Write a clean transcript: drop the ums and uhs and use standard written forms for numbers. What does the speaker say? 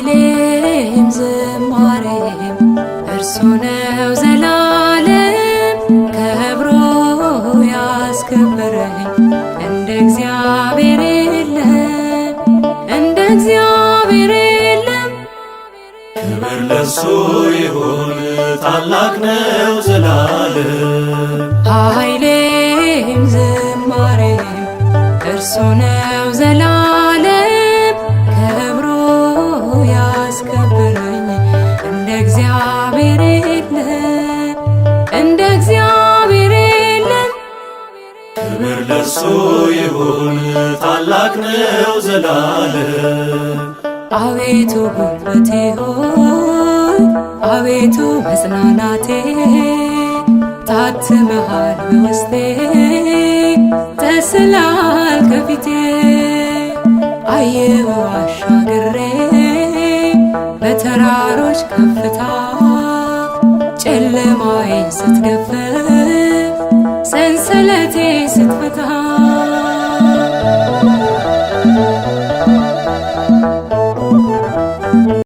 ኃይሌም ዝማሬም እርሱ ነው ዘላለም ከብሮ ያስከበረኝ እንደ እግዚአብሔር የለም፣ እንደ እግዚአብሔር የለም። ክብር ለእርሱ ይሁን፣ ታላቅ ነው ዘላለም። ኃይሌም ዝማሬም እርሱ ነው ዘላለም ከብሮ ያስከበረኝ እንደ እግዚአብሔር የለም፣ እንደ እግዚአብሔር የለም። ክብር ለእርሱ ይሁን፣ ታላቅ ነው ዘላለም። አቤቱ ጉልበቴ ሆይ፣ አቤቱ መጽናናቴ፣ ታትመሃል በውስጤ፣ ተስለሃል ከፊቴ። አየሁ አሻግሬ በተራሮች ከፍታ፣ ጨለማዬን ስትገፍፍ።